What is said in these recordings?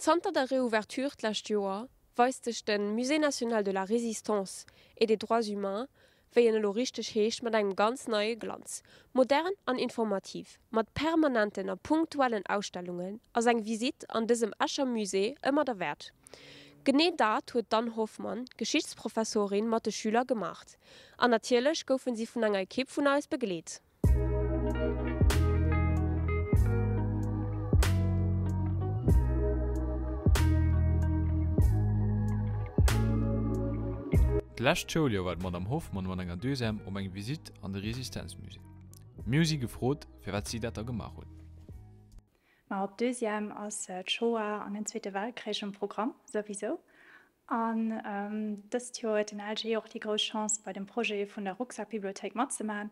Zanter der Reouverture d'lescht Joer weist sech de Musée national de la Résistance et des droits humains, wéi en elo richteg heescht, mat engem ganz neie Glanz. Modern an informativ, mat permanenten a punktuellen Ausstellungen ass eng Visitt an dësem Escher Musée ëmmer derwäert. Genee dat huet d'Anne Hoffmann, Geschichtsprofessorin, mat de Schüler gemaacht. An natierlech goufen si vun enger Ekipp vun eis begleet. D'lescht Schouljoer war d'Madame Hoffmann mat enger Deuxième op eng Visitt an de Resistenzmusée. Mir hu si gefrot, firwat si dat da gemaach hunn. Ma op Deuxième ass d'Shoah an den Zweete Weltkrich um Programm, souwisou. An dëst Joer huet den LG och déi grouss Chance, bei dem Projet vun der Rucksackbibliothéik matzemaachen.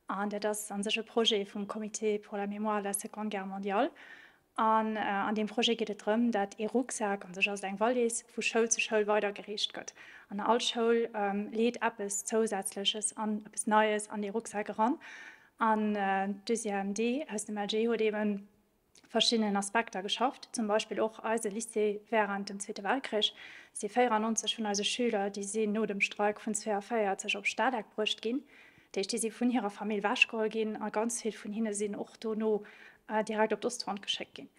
An dat ass a sech e Projet vum Comité pour la mémoire de la Seconde Guerre mondiale. An an deem Projet geet et drëm, dat ee Rucksak, a sech ass et eng Wallis, vu Schoul zu Schoul weidergereecht gëtt. An all Schoul leet eppes Zousätzleches an eppes Neies an dee Rucksak eran. An d'Deuxième D aus dem LG huet eeben verschiddenen Aspekter geschafft, zum Beispill och eise Lycée während dem Zweete Weltkrich si 94 vun eise Schüler, déi sinn no dem Streik vun 42 op Stadeck bruecht ginn. Dat heescht, déi si vun hirer Famill wechgeholl ginn a ganz vill vun hinne sinn och dono direkt op d'Ostfront geschéckt ginn.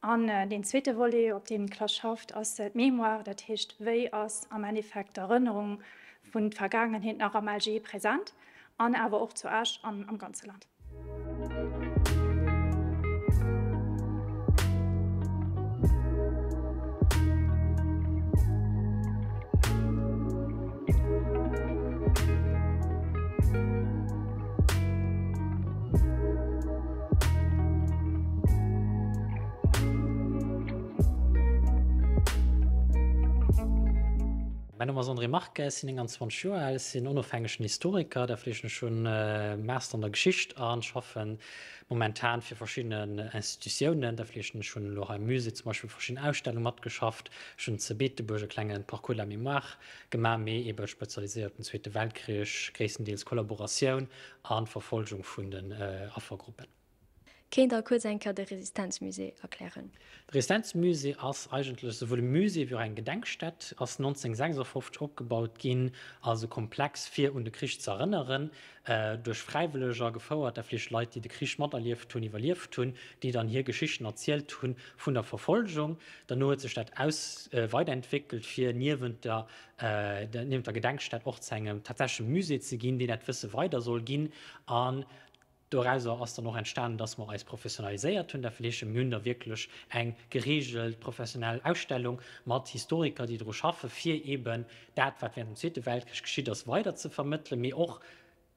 An deen zweete Volet, op deem d'Klass schafft, ass d'Mémoire, dat heescht, wéi ass am Endeffekt d'Erënnerung vun d'Vergaangenheet nach am LG present an awer och zu Esch an am ganze Land. Mäin Numm ass André Marques, sinn 29 Joer al, sinn onofhängegen Historiker, dat heescht ech hunn e Master an der Geschicht a schaffen momentan fir verschidden Institutiounen, dat heescht ech hunn elo hei am Musée zum Beispill verschidden Ausstellunge matgeschafft, ech hunn zu Beetebuerg e klenge Parcours de la mémoire gemaach, mee ebe spezialiséiert op den Zweete Weltkrich, gréisstendeels Kollaboratioun an d'Verfolgung vun den Affergruppen. Kéint der kuerz eng Kéier de Resistenzmusée erklären? De Resistenzmusée ass eigentlech souwuel e Musée wéi och eng Gedenkstätt, ass 1956 opgebaut ginn als e Komplex fir un de Krich ze erënneren, duerch Fräiwëlleger gefouert, dat vläicht Leit déi de Krich materlieft hunn, iwwerlieft hunn, déi dann hir Geschichten erzielt hunn vun der Verfolgung. Derno huet sech dat aus weiderentwéckelt fir niewent der niewent der Gedenkstätt och zu engem tatsächleche Musée ze ginn, deen dat Wësse weider soll ginn an Dorauser ass dann och entstanen, dass mer eis professionaliséiert hunn. Dat wëll heeschen, mir hunn da wierklech eng gereegelt professionell Ausstellung mat Historiker, déi dru schaffen, fir eeben dat, wat während dem Zweete Weltkrich geschitt ass, weider ze vermëttelen, mee och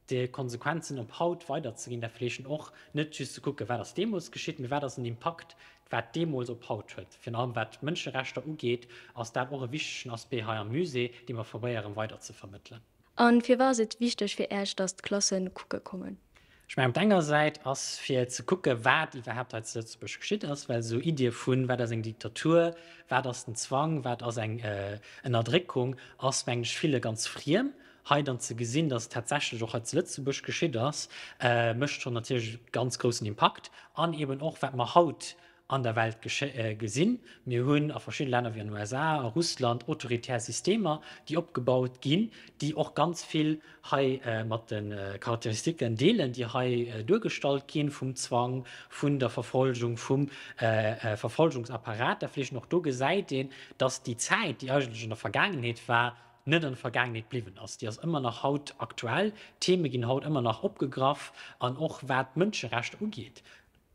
de Konsequenzen op haut weiderzeginn. Dat wëll heeschen, och net just ze kucken, wat ass deemools geschitt, mee wat ass den Impakt, wat deemools op haut huet. Virun allem wat d'Mënscherechter ugeet, ass dat och e wichtegen Aspect hei am Musée, dee mer probéieren weider ze vermëttelen. An firwat ass et wichteg fir Äech dass d'Klassen kucke kommen? Ech mengen op der enger Säit ass fir ze kucke wat iwwerhaapt hei zu Lëtzebuerg geschitt ass, well esou Iddie vun wat ass eng Diktatur, wat ass den Zwang, wat ass eng Ënnerdréckung, ass mengen ech ville ganz friem. Hei dann ze gesinn, dass et tatsächlech och hei zu Lëtzebuerg geschitt ass, mécht schonn natierlech e ganz groussen Impakt. An eben och wat mer haut an der Welt gesinn. Mir hunn a verschidde Länner wéi an den USA, a Russland autoritär Systemer, déi opgebaut ginn, déi och ganz vill hei mat de Charakteristiken deelen, déi hei duergestallt ginn, vum Zwang, vun der Verfolgung, vum Verfolgungsapparat. Dat vläicht och do gesäit een, dass déi Zäit, déi eigentlech an der Vergaangenheet war, net an der Vergaangenheet bliwwen ass. Déi ass ëmmer nach haut aktuell. D'Theme ginn haut ëmmer nach opgegraff an och wat d'Mënscherechter ugeet.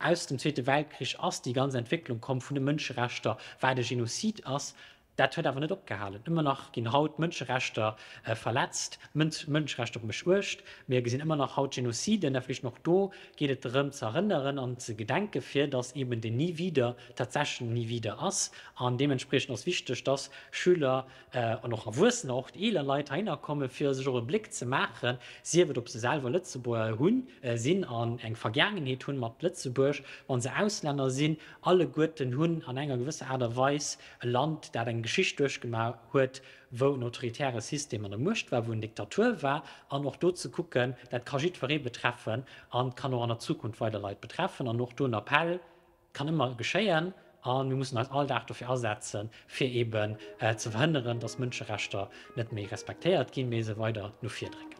Aus dem Zweete Weltkrich ass déi ganz Entwécklung komm vun de Mënscherechter, wat e Genozid ass. Dat huet awer net opgehalen. Ëmmer nach ginn haut Mënscherechter verletzt, Mënscherechter op mech uecht. Mir gesinn ëmmer nach haut Genoziden. Da vläicht och do geet et drëm ze erënneren an ze gedenken, fir datt eben den Nie wieder tatsächlech en Nie wieder ass. An deementspriechend ass wichteg, datt Schüler an och Erwuessener, och déi eeler Leit heihinner kommen, fir sech och e Bléck ze maachen, sief et ob se selwer Lëtzebuerger hunn, sinn an eng Vergaangenheet hunn mat Lëtzebuerg, wa se Auslänner sinn, alleguerten hunn an enger gewësser Aart a Weis e Land, dat eng Geschicht duerchgemaach huet, wou en autoritäre System an der Muecht war, wou en Diktatur war, an och do ze kucken, dat ka jiddweree betreffen an kann och an der Zukunft weider Leit betreffen. An och do en Appell, Kann ëmmer geschéien. A mir mussen eis all Dag dofir asetzen, fir eben ze verhënneren, dass Mënscherechter net méi respektéiert ginn, mee se weider no vir drécken.